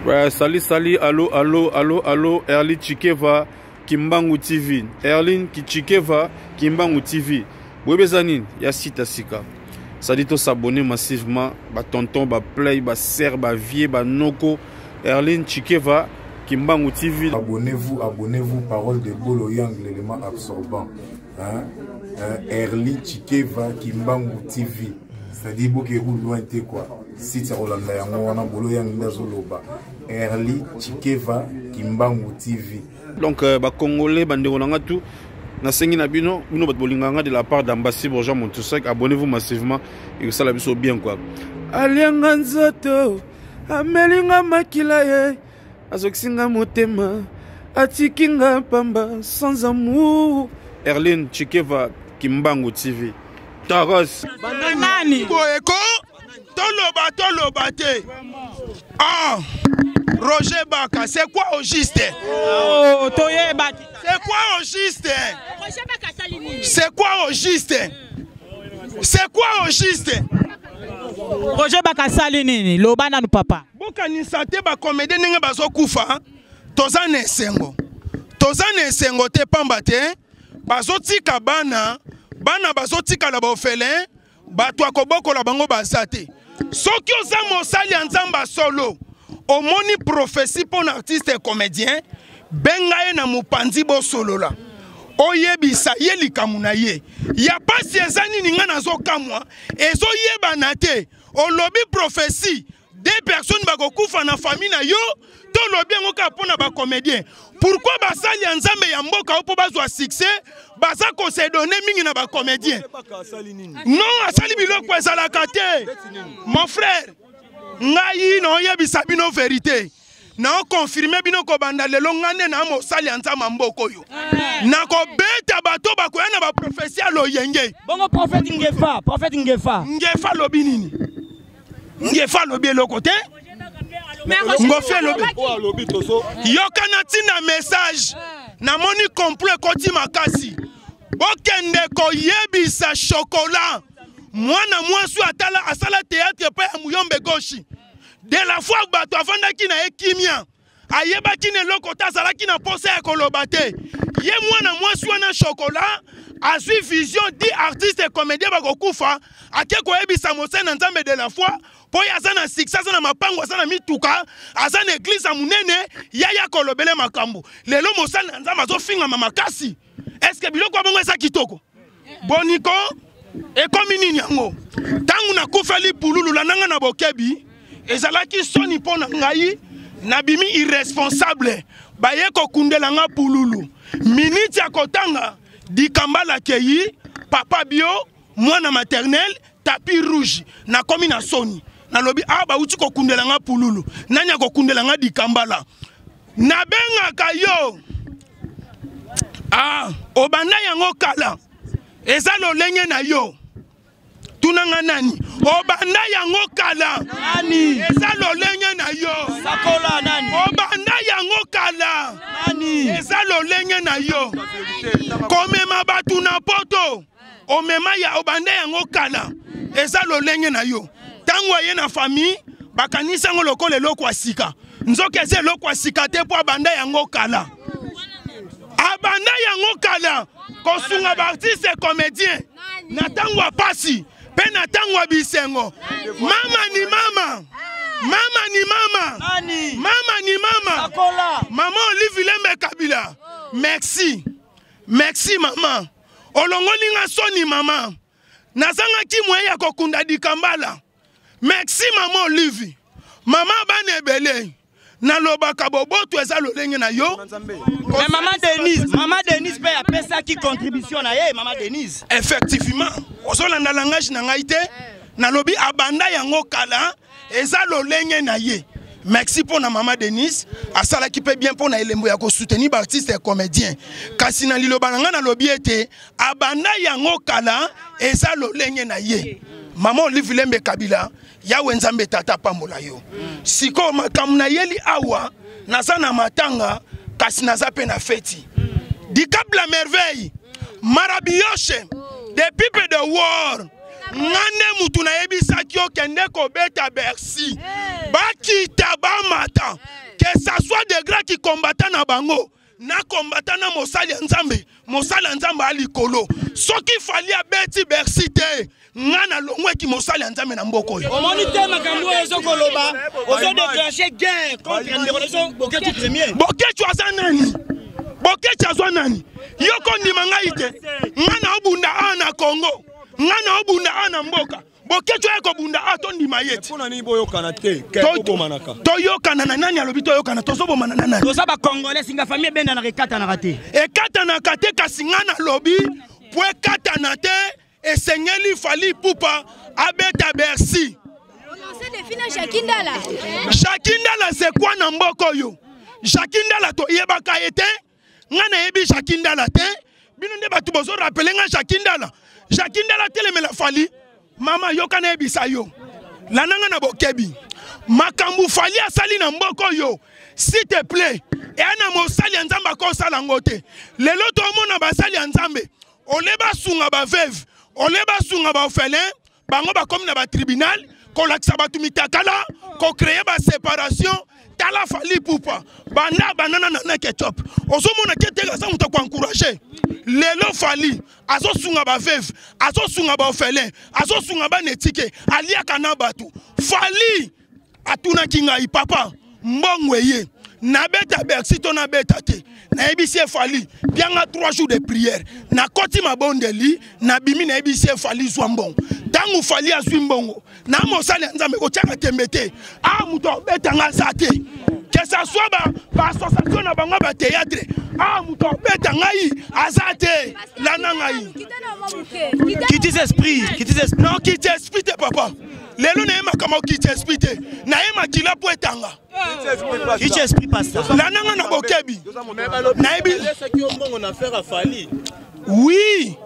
Ouais, salut, salut, allo, allo, allo, allo, Erli Chikeva, Kimbangu TV. Erlin Kichikeva, Kimbangu TV. Boyebeza nini? Ya sita sika. Ça dit to s'abonner massivement, ba tonton, ba play, ba sœur, ba vieux, ba noko. Erlin Chikeva, Kimbangu TV. Abonnez-vous, abonnez-vous, parole de Bolo Yang, l'élément absorbant. Hein? Hein? Erli Chikeva, Kimbangu TV. C'est-à-dire, boke roule loin te quoi. Site ya kolanda yango wana Bolo Yang nde azoloba. Erli Chikeva, Kimbangu TV. Donc, ba Congolais, ba ndeko na nga tout, nasengi na bino, bino bato bolingaka nga de la part d'Ambassy Bourgeois Montusek, abonnez-vous massivement et ça la biso bien quoi. Alianga nzoto, amelinga makila ye, azokisinga motema, atikinga pamba sans amour. Erline Chikeva, Kimbangu TV. Taros. Nani? Boyeko, toloba toloba te. Ah, Roger Baka, c'est quoi au juste? Oh, toyeba. C'est quoi au juste? Roger Baka salini. C'est quoi au juste? C'est quoi au juste? Roger Baka salini, loba nanu papa. Bokanisa te ba comédien ndenge bazokufa, toza na esengo. Toza na esengo te pamba te, bazotika bana, bana bazotika na ba orphelin, bato ya kobokola bango baza te. Soki oza mosali ya Nzambe solo, omoni prophétie mpo na artiste et comédien, benga ye na mopanzi bosolola. Oyebisa ye likambo na ye. Ya pasi eza nini nga nazokamwa, ezoyebana te. Olobi prophétie, deux personnes bakokufa na famille na yo, to lobi yango kaka mpo na ba comédien. Pourquoi basali ya Nzambe ya mboka oyo mpo bazwa succès, baza ko se donner mingi na ba comédien? Non, asali biloko ezalaka te. Mon frère, ngai naoyebisa bino vérité. Naokonfirme bino kobanda lelo ngai nde na mosali ya Nzambe ya mboka oyo. Nakobeta bato bakoya na ba prophétie ya loyenge. Bongo prophète Ngefa, prophète Ngefa. Ngefa alobi nini? Ngefa alobi eloko te. Ngofi alobi. Yoka na ntina message. Namoni complot ekoti makasi. Bokende koyebisa chocolat. Mwana mwasi atala asala théâtre pa ya Muyombe Gauche. De la foi bato afandaki na ye kimia. Ayebaki na eloko te, azalaki na posa ya koloba te. Ye mwana mwasi wana chocolat azwi vision di artiste et comédien bakokufa, ake koyebisa mosali na Nzambe de la foi po ye aza na succès, aza na mapango, aza na mituka, aza na église ya monene, ya ya kolobele makambo. Lelo mosali na Nzambe azofingama makasi. Est-ce que biloko ya bongo eza kitoko? Boniko ekomi nini yango? Tangu nakufeli pululu landanga na bokebi, ezalaki soni mpo na ngai, nabimi irresponsable, baye kokundela nga pululu. Minute ya kotanga dikambala kei, papa bio, mwana maternel, tapis rouge, nakomi na soni. Nalobi ah bauti kokundela nga pululu, nani akokundela nga dikambala? Nabengaka yo. Ah, obanda yango kala. Eza lolenge na yo. Tunanga nani? Obanda yango kala. Nani? Eza lolenge na yo. Sakola nani? Obanda yango kala. Nani? Eza lolenge na yo. Komema batu na poto. Omema ya obanda yango kala. Eza lolenge na yo. Tango aye na famille, bakanisi yango lokola eloko ya sika. Nzoka eza eloko ya sika te po abanda yango kala. Abanda yango kala. Kosunga ba artiste et comédien na tango ya pasi pe na tango ya bisengo. Mama ni mama. Mama ni mama. Nani? Mama ni mama. Sakola. Mama Olive Lembe Kabila. Merci. Merci mama. Olongoli nga soni mama. Nazangaki moyen ya kokunda dikambala. Merci mama Olive. Mama bana ebele. Nalobaka boboto eza lolenge na yo. Mais maman Denise, maman Denise pe apesaki contribution na ye, maman Denise. Effectivement, ozolanda langage na ngai te. Nalobi abanda yango kala, eza lolenge na ye. Merci pour na maman Denise, asalaki pe bien pour na elembo ya ko soutenir ba artistes et comédiens. Kasi na liloba na ngai nalobi ete abanda yango kala, eza lolenge na ye. Maman Olive Lembe Kabila, Yawe Nzambe tata pambola yo. Siko makambo na yeli awa, naza na matanga, kasi naza pe na feti. Dicap la merveille, Marabioshe, the people the world. Ngane mutu nayebisaki yo kende kobeta Bercy. Bakita ba Amata, que ça soit de grands qui combattant na bango, na combattant na mosali ya Nzambe, mosali ya Nzambe a likolo. Soki Fally abeti Bercy te, nga na longweki mosali ya Nzambe na mboka oyo. Omoni te makambo oyo ozokoloba, ozo déclencher guerre contre ndeko na biso Boketshu premier. Boketshu aza nani? Boketshu azwa nani? Yo kondima ngai te. Nga na obunda awa na Congo, nga na obunda awa na mboka. Boketshu aye kobunda awa, tondima ye te. Mpona nini boyokana te? Bobomanaka. Toyokana na nani? Alobi toyokana, tozobomana na nani? Toza ba Congolais, singa famille ebendanaka, ekatanaka te. Ekatanaka te, kasi nga nalobi po ekatana te, esengeli Fally Ipupa abeta Bercy. Jacques Ndala. Jacques Ndala c'est quoi na mboka oyo? Jacques Ndala toyebaka ye te. Nga nayebi Jacques Ndala te. Bino nde bato bozo rappeler nga Jacques Ndala. Jacques Ndala telemela Fally. Mama yoka nayebisa yo. Landa nga na bokebi. Makambo Fally asali na mboka oyo, s'il te plaît, eya na mosali ya Nzambe akosala yango te. Lelo tomona basali ya Nzambe, ole basunga ba veuve, ole basunga ba orphelin, bango bakomi na ba tribunal kolakisa bato mitakala, kocréer ba séparation. Tala Fally Ipupa banda banana na na ketchup, ozomona ke te aza moto akoencourage. Lelo Fally azosunga ba veuve, azosunga ba orphelin, azosunga bana etike, aliaka na bato. Fally atunaki ngai, papa, mbongo eye nabeta Bercy to nabeta te? Nayebisi ye Fally, bianga 3 jours de prière, nakoti mabondeli, nabimi, nayebisi ye Fally zwa mbongo. Ntango Fally azwi mbongo na mosali ya Nzambe kotiaka tembe te, a moto abetanga aza te, que ça soit ba association na bango ba théâtre, a moto abeta ngai aza te. Landa ngai. Kiti esprit, kiti esprit. Non, kiti esprit te papa. Lelo naye makambo kiti esprit te, naye makila po etanga. Kiti esprit pasteur. Landa ngai na bokebi. Nayebi. Oui,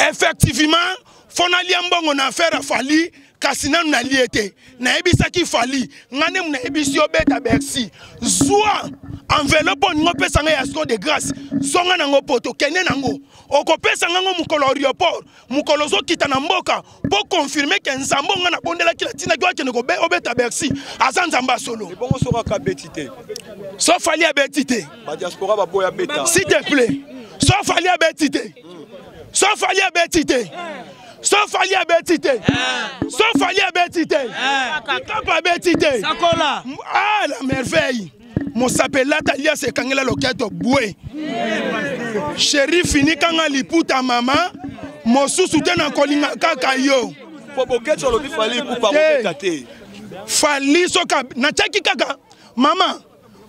effectivement, fo nalia mbongo na affaire ya Fally, kasi nanu nalie te. Nayebisaki Fally, nga nde nayebisi yo beta Bercy, zwa enveloppe oningo opesa ngai ya action de grâce, zonga nango poto, kende nango, okopesa ngango mokolo aéroport, mokolo ozokita na mboka po confirmer ke nzambe nga nabondelaki natindaki akende obeta Bercy, aza nzambe ya solo. Ebongo soki akabeti te? So Fally abeti te, ba diaspora baboya beta. S'il te plaît, so Fally abeti te, so Fally abeti te, so Fally abeti te, so Fally abeti te, kapa abeti te. Sakola. Ah, la merveille. Mosape lata lias ekangela loketo bwe. Chéri fini kanga liputa mama, mosusu te na kolinga kaka yo. Po Boketshu alobi Fally Ipupa akobeta te. Fally soka natiaki kaka mama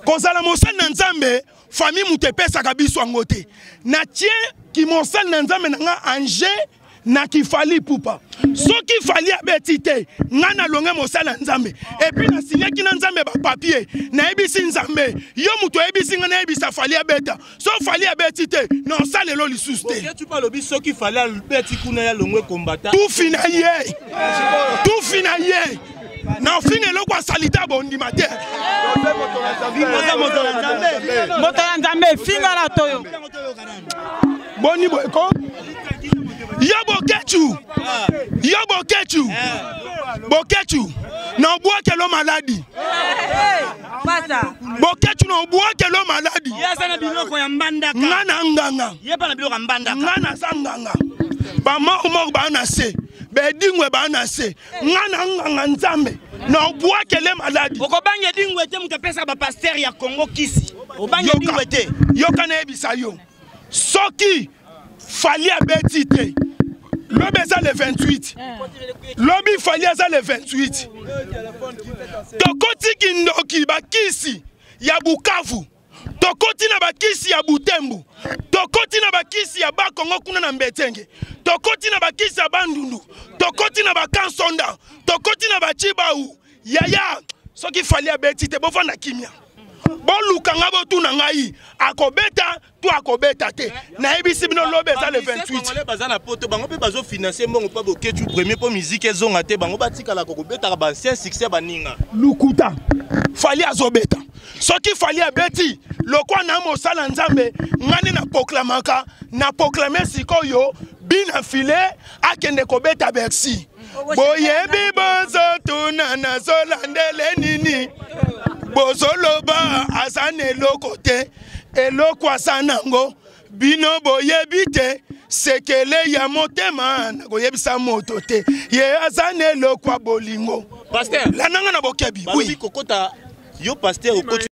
kozala mosali na Nzambe, famille moto epesaka biso yango te. Natie ki mosali na Nzambe na nga ange na ki Fally Ipupa. Soki Fally abeti te, nga nalonge mosali ya Nzambe. Et puis nasignaki na Nzambe ba papier, nayebisi Nzambe, yo moto oyebisi nga nayebisa Fally abeta. So Fally abeti te, na osalelo lisusu te. Boketshu pa alobi soki Fally abeti kuna ya longwe combattant. Tufi na ye. Tufi na ye. Na ofinga eloko ya salite ya bondima te. Moto ya Nzambe, finga la toyo. Boni boyeko. Yo Boketshu. Yo Boketshu. Boketshu. Na obwakelo maladi. Boketshu na obwakelo maladi. Ye aza na biloko ya mbandaka. Nga na nganga. Ye pa na biloko ya mbandaka. Nga na za nganga. Ba mort mort ba na se. Bedingwe ba na se. Nga na nganga Nzambe. Na obwakele maladi. Okobanga edingwe te, moto apesa ba pasteur ya Congo kisi. Obanga edingwe te. Yoka na yebisa yo. Soki Fally abeti te, lobi eza le 28, lobi Fally eza le 28, tokoti kindoki bakisi ya Bukavu, tokoti na bakisi ya Butembo, tokoti na bakisi ya Bakongo kuna na Mbetenge, tokoti na bakisi ya Bandundu, tokoti na Bakansonda, tokoti na Bachibau. Yaya, soki Fally abeti te, bofanda kimia. Boluka nga, botuna ngai akobeta to akobeta te. Nayebisi bino lobi eza le 28. Baza na poto, bango mpe bazofinanse mbongo mpo Boketshu premier mpo musique ezonga te, bango batikalaka kobetaka ba ancien succès baninga. Lukuta. Fally azobeta. Soki Fally abeti, lokwa na mosala Nzambe, ngani na proclamaka, na proclame sikoyo bina filet akende kobeta Bercy. Boyebi bozotuna nazolandele nini? Bozoloba aza na eloko te, eloko aza nango bino boyebi te. Sekele ya motema nakoyebisa moto te, ye aza na eloko ya bolingo. Pasteur, Landanga na bokebi. Balobi Oui. kokota yo pasteur okoti.